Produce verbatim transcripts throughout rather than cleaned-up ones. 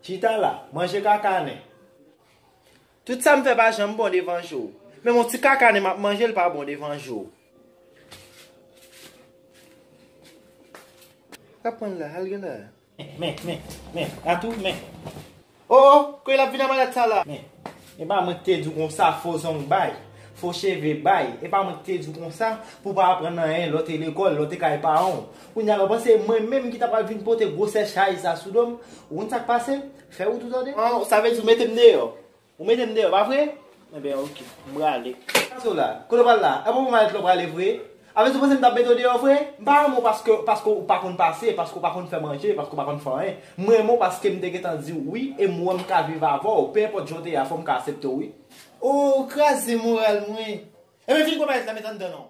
Chita la, manje kaka nen. Tout sa m fè pa janm bon devan je w. Menm yon ti kaka nen m ap manje, l pa bon devan je w. Sa pran la, al gen la. Men, men, men, men, Natou, men. O, o, kote l ap vin ak malad sa la? Men, e pa mwen ki te di w konsa, fo zong bay, fo cheve bay. E pa mwen ki te di w konsa, pou w pa aprann anyen, lè w te lekòl, lè w te kay paran w. Kounye a la, w panse mwen menm ki ta pral vin pote gwosè chay sa sou do m? Ou konn sa k pase? Fè wout ou tande. An, sa vle di w mete m deyò. Ou mete m deyò, pa vre? Enben, oke, m prale. Sa w la? Kote w pral la? E pa pou malèt la w prale vre? Avè di w panse m t ap mete w deyò vre? M pa renmen w paske, paske w pa konn pase, paske w pa konn fè manje, paske w pa konn fè anyen. M renmen w paske m te gentan di w wi, e m wè m ka viv avè w. Pe enpòt jan w te ye a, fò m ka aksepte w wi. O, w kraze moral mwen. Enben, vin pran malèt la, met anndan non.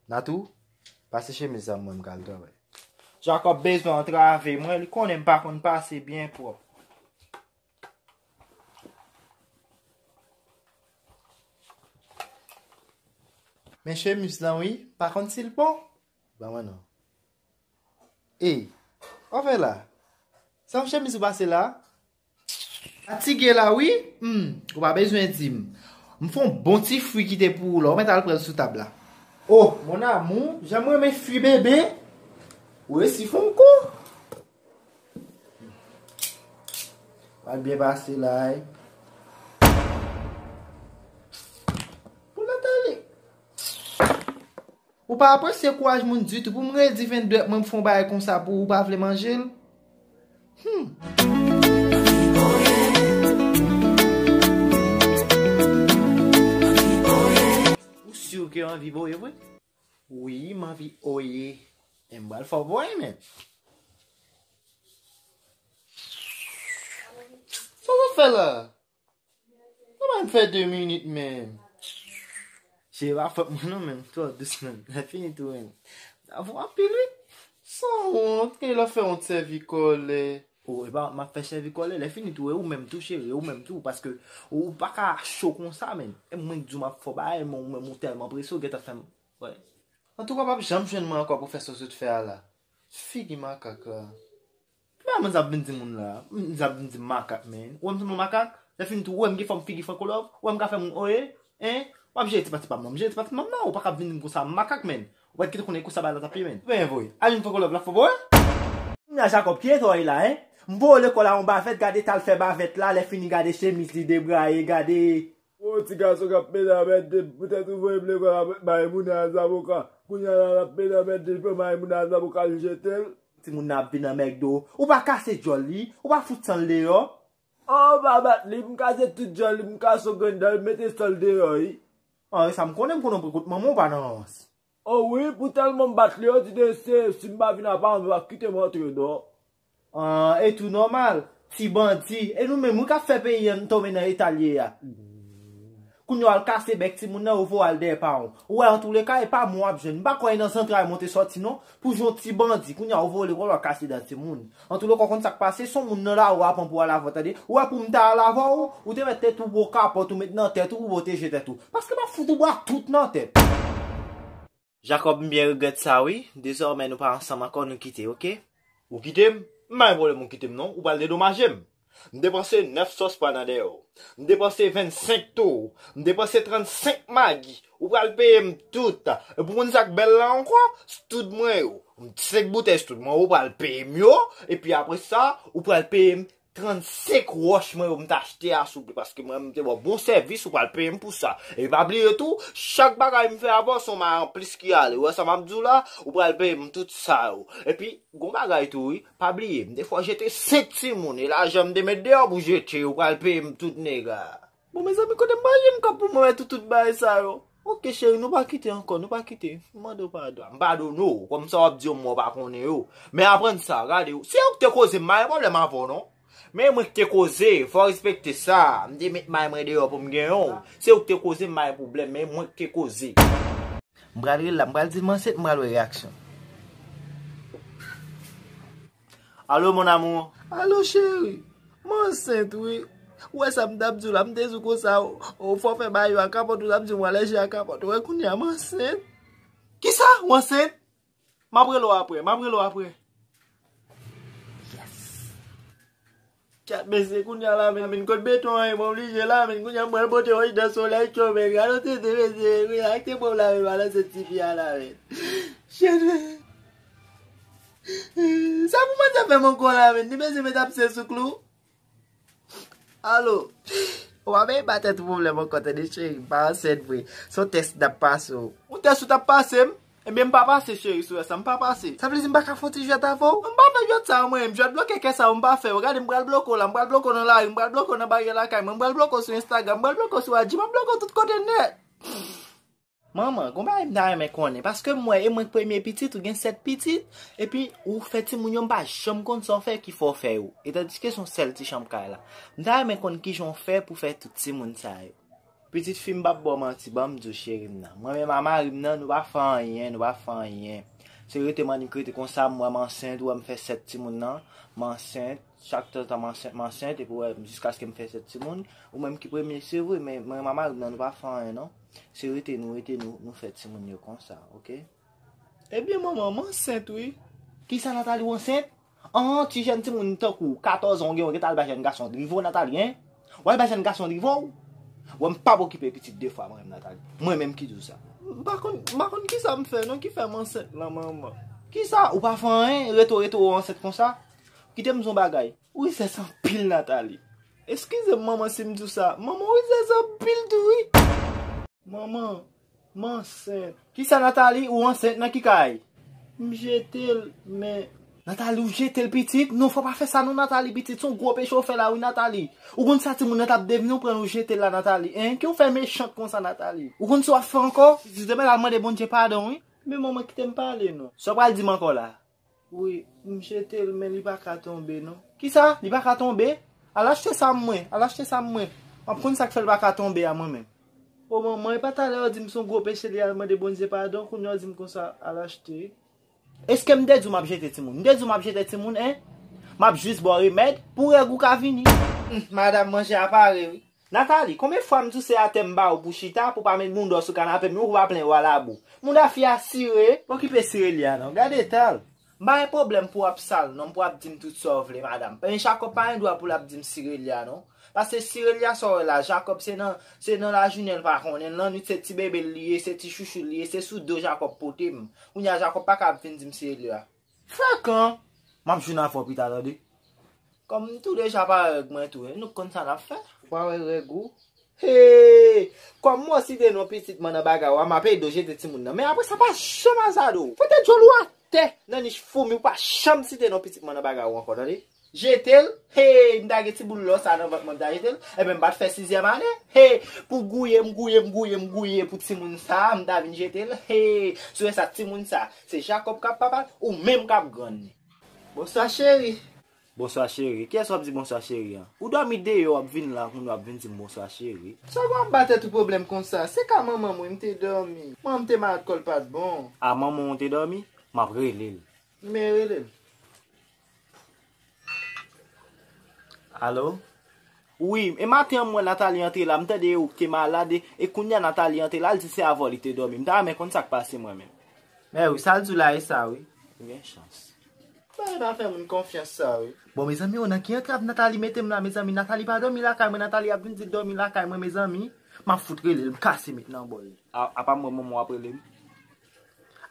Natou, pase chemiz sa m wè m ka al travay. Jacob bezwen antrave mwen, li konnen m pa konn pase byen pwòp. Men chemiz lan wi, pa konn si l bon. Ban mwen non. Ey, w ap fè la? Sa yon chemiz ou pase la? Fatige la wi. Hmm, ou pa bezwen di m. M fè yon bon ti fwi kite pou ou la. Ou mèt al pran l sou tab la. Oh, mon amour, jan m renmen fwi bebe. Ou resi fè yon kou. Pral byen pase la, wi. Pou l ale. Ou pa apresye kouraj moun ditou. Pou m redi venn dwèt mwen, m fè yon bagay konsa pou ou, ou pa vle manje l? Hmm. Ou si ke w anvi voye vre? Wi, m anvi oye. E m pral fè w voye, men. Sa w ap fè la? Non, pa m fè de minit, men. Se pa fòt mwen non, men. Twò dous, men. Lè fini tou, men. Sa fò anpil, wi. Sanwont, ke lè fè yon sèvi kòlè. O, e pa m ap fè sèvi kòlè. Lè fini tou, e ou menm tou, cheri, e ou menm tou. Paske ou pa ka cho konsa, men. E mwen k di w m ap fè w bagay, men ou menm ou tèlman prese, ou gentan fè m. Wè. Antouka, w p ap janm jwenn mwen ankò pou fè sa w sot fè a la. Figi makak la. Ki bagay moun sa ap vin di moun la? Moun sa ap vin di m makak, men. Ou wè m sanble yon makak? Lè fini tou, ou wè m gen fòm figi frankolòv? Ou wè m ka fè moun oye? Hein? W ap jere ti pati pa m nan. M jere ti pati pa m nan. Ou pa ka vin di m konsa makak, men. Ou pa t kite konnen konsa bagay la t ap ye, men. Ou benyen voye. Al vin frankolòv la, fò voye. Kounye a Jacob, ki eta w ye la, hein? M voye w lekòl a yon bavèt, gade eta l fè bavèt la, lè fini gade chemiz li debraye, gade. O, ti gason k ap pede anmède m. Poutèt ou voye m lekòl a Maimouna a Zaboka. Kounye a la, l ap pede anmède m, pran Maimouna a Zaboka, l jete l. Timoun nan ap vin anmède w. Ou pa kase djòl li, ou pa fout san l deyò. O, pa bat li, m kase tout djòl li, m kase grenn dan l, m mete san l deyò, wi. An, e sa m konnen, m konnen w pran kout manman w pa nan rans. O wi, pou tèlman m bat li, yo di de se, si m pa vin apa, m pa kite m antre non. An, e tou nòmal, ti bandi. E nou menm, wi, k ap fè peyi a tonbe nan eta l ye a. Kounye a w al kase bèk timoun nan, yo voye w al dèyè paran w. Ou wè, antouleka, e pa mwen w ap jwenn. M pa kwè e nan zantray mwen w te sòti non, pou jwenn yon ti bandi. Kounye a w voye w lekòl, w al kase dan timoun. Antouleka, w konn sa k pase, se yon moun nan lari w ap pran pou w al avè w, tande. Ou wè pou m ta al avè w, ou te mèt tèt ou bò kapòt, ou met nan tèt ou pou pwoteje tèt ou. Paske m ap fout ou bwa tout nan tèt. Jacob, m byen regrèt sa wi. Dezòmè nou pa ansanm ankò, nou kite, oke? Ou kite m? M pa gen pwoblèm ou kite m non. Ou pral dedomaje m. M depanse nèf sòs pwa nan dèyè w. M depanse vennsenk tou. M depanse trannsenk magi. Ou pral peye m tout. E pou moun sa k bèl la ankò, stout mwen yo. M senk boutèy stout mwen, ou pral peye m yo. Epi apre sa, ou pral peye m trannsenk wòch mwen yo m t achte a souple, paske mwen menm m te ba w bon sèvis, ou pral peye m pou sa. E pa bliye tou, chak bagay m fè avè w se yon mayi anplis ki ale. Ou wè sa m ap di w la? Ou pral peye m tout sa yo. Epi, gon bagay tou wi, pa bliye, m te fè w jete senk timoun, e lajan m te met deyò pou jete yo, ou pral peye m tout nèg la. Bon, mezanmi, kote m prale, m k ap pou mwen wè tout, tout bagay sa yo. Oke, cheri, nou pa kite ankò, nou pa kite. M mande w padon. M padone w, kòm sa w ap di yo, m wè w pa konnen yo. Men aprann sa, gade, se ou k te koze m, m pa gen pwoblèm avè w, non. Men mwen k te koze, fò w respekte sa. M te met may mwen deyò pou m genyen w. Se ou k te koze, m pa gen pwoblèm, men mwen k te koze. M pral rele la, m pral di l m ansent, m pral wè reyaksyon. Allô, mon amour. Allô, chérie. M ansent, wi. Ou wè sa m t ap di w la, m te di w konsa, o, o, fò fè bagay yo a kapòt, ou t ap di m w alèji a kapòt. Ou wè kounye a, m ansent. Kisa? Ou ansent? M ap rele w apre, m ap rele w apre. Yes. Chat, mesye, kounye a la, men, men, kot beton an ye, mwen oblije la, men, kounye a, mwen pote wòch nan solèy, chome, gade yon tete, mesye, kounye a, ak te bon la, men, balanse ti fi a la, men. Chat, men. Sa pou manzè fè m ankò la, men, li bezwen met abse sou klou. Alo. Ou pa veye ba tèt ou pwoblèm ankò, tande, cheri, m pa ansent vre. Se yon tès n ap pase w. Yon tès ou t ap pase m? Ebyen, m pa pase, cheri, si w wè sa, m pa pase. Sa vle di m pa ka fè yon ti jwèt avè w? M pa fè jwèt sa yo, mwen menm. Jwèt bloke kè sa yo, m pa fè yo. Gade, m pral bloke w la, m pral bloke w nan lari, m pral bloke w nan baryè lakay mwen, m pral bloke w sou Instagram, m pral bloke w sou I G, m ap bloke w tout kote nèt. Manman, gon bagay m ta renmen konnen, paske m wè e mwen k premye pitit, ou gen sèt pitit, epi ou fè timoun yo, m pa janm konn sa w fè ki fè w fè yo. E tandiske se yon sèl ti chanm kay la. M ta renmen konn kijan w fè pou fè tout timoun sa yo. Pitit fi m p ap ba w manti, ban m di w cheri m nan. Mwen menm a mari m nan, nou pa fè anyen, nou pa fè anyen. Se rete m annik rete konsa, m wè m ansent, ou wè m fè sèt timoun nan, m ansent, chak tan tan m ansent, m ansent, epi w wè jiskaske m fè sèt timoun, ou menm ki premye, se vre, men mwen menm a mari m nan, nou pa fè anyen non. Se rete nou, rete nou, nou fè timoun yo konsa, oke? Ebyen, manman, m ansent, wi. Kisa, Nathalie, w ansent? An, ti jèn timoun tankou w, katòz an, w gen, w gentan al bay jèn gason drive w, Nathalie, en? W al bay jèn gason drive w? W wè m p ap okipe pitit de fwa, mwen menm, Nathalie. Mwen menm ki di w sa. M pa konn, m pa konn kisa m fè, non, ki fè m ansent lan, manman. Kisa? Ou pa fè anyen? Rete w, rete w ansent konsa? Kite m di w yon bagay. Ou rizèz anpil, Nathalie. Eskize m, manman, si m di w sa. Manman, ou rizèz anpil tou, wi. Manman, m ansent. Kisa, Nathalie? Ou ansent nan ki kay? M jete l, men. Nathalie, ou jete l, pitit? Non, fò w pa fè sa non, Nathalie, pitit. Se yon gwo peche w fè la, wi, Nathalie. Ou konn sa timoun nan t ap devni, ou pran l, ou jete l la, Nathalie. En? Ki w fè mechant konsa, Nathalie? Ou konn sa w ap fè ankò? Pitit, demen l al mande Bondye padon, wi. Men manman, kite m pale, non. Sa w pral di m ankò la? Wi, m jete l, men li pa ka tonbe, non. Kisa? Li pa ka tonbe? Al achte sa mwen, al achte sa mwen. M ap konn sa k fè l pa ka tonbe a mwen menm. O manman, e pa talè w di m se yon gwo peche li al mande Bondye padon, kounye a w di m konsa al achte. Èske m te di w m ap jete timoun? M te di w m ap jete timoun, en? M ap jis ba w remèd pou règ ou ka vini. Humm, madanm, manje a pare, wi. Nathalie, konbyen fwa m di w se atè m ba ou pou chita, pou pa met mouda w sou kanape m, ou pa plen w a labou. Mouda fi a sire. Okipe sire li a non, gade eta l. M pa gen pwoblèm pou w ap sal non, pou w ap di m tout sa w vle, madanm. Men Jacob pa gen dwa pou l ap di m sire li a non. Paske sire li a sa w wè la, Jacob se nan, se nan lajounen l pa konnen l, lannwit se ti bebe l li ye, se ti chouchou l li ye, se sou do Jacob pote m. Kounye a Jacob pa ka ap vin di m sire li a. Frekan! M ap jwenn avè w pita, tande. Kòm m tou deja pa wè règ mwen tou, en, nou konn sa n ap fè. Ou pa wè règ ou? Hey! Kòm m wè w site non pitit mwen nan bagay ou a, m ap ede w jete timoun nan. Men apre sa, pa janm azade w. Pote djòl ou atè nan nich foumi, ou pa janm site non pitit mwen nan bagay ou ankò, tande? Jete l? Hey! M ta gen ti boul lò sa nan vant mwen, m ta jete l? Ebyen, m pa t fè sizyèm ane. Hey! Pou gouye, m gouye, m gouye, m gouye pou timoun sa, m ta vin jete l? Hey! Si w wè sa, timoun sa, se Jacob k ap papa l, ou menm k ap grann li. Bonswa, cheri. Bonswa, cheri. Kiyès w ap di bonswa, cheri an? Ou dòmi deyò, w ap vin la, kounye a w ap vin di m bonswa, cheri. Sa w ap ba tèt ou pwoblèm konsa? Se ka manman mwen, m te dòmi. Manman m te malad, kò l pa t bon. A manman w te dòmi? M ap rele l. Men rele l. Alo? Wi, e maten an m wè Nathalie antre la, m tande e ou ki te malad, e, e kounye a Nathalie antre la, l di se avè w li te dòmi. M ta renmen konn sa k pase mwen menm. Men wi, sa l di w la e sa wi. Ou gen chans. Bagay pa fè moun konfyans sa wi. Bon, mezanmi, o, nan ki antrav Nathalie mete m la, mezanmi? Nathalie pa dòmi lakay mwen, Nathalie ap vin di l dòmi lakay mwen, mezanmi. M ap fout rele l, m kase met nan bòl. A, apa mwen, manman w ap rele m?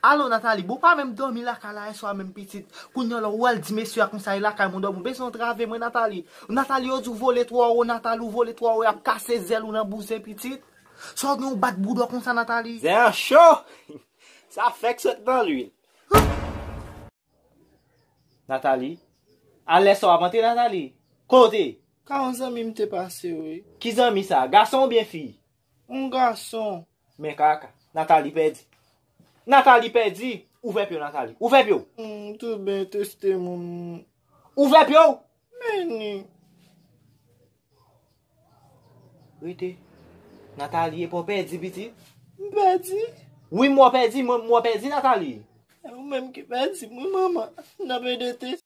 Alo, Nathalie, bon, w pa menm dòmi lakay la yè swa menm, pitit. Kounye a la, ou al di mesye a konsa, e lakay mwen dòmi. Ou bezwen antrave mwen, Nathalie. Nathalie, yo di w vole twò wo, Nathalie, ou vole twò wo, y ap kase zèl ou nan bouzen, pitit. Sa w gen, ou bat bouda w konsa, Nathalie? Zen an cho! Sa fèk sot nan lwil. Nathalie? Alè sa w ap antre, Nathalie? Kote? Ka yon zanmi m te pase, wi. Ki zanmi sa? Gason oubyen fi? Yon gason. Men kaka. Nathalie pèdi. Nathalie pèdi. Ouvè pye w, Nathalie. Ouvè pye w. Hmm, tou ben teste moun. Ouvè pye w. Men ni. Rete. Nathalie, epa w pèdi, pitit? M pèdi? Wi, m wè w pèdi, mwen, m wè w pèdi, Nathalie. E ou menm ki pèdi m, wi, manman. N ap ede teste.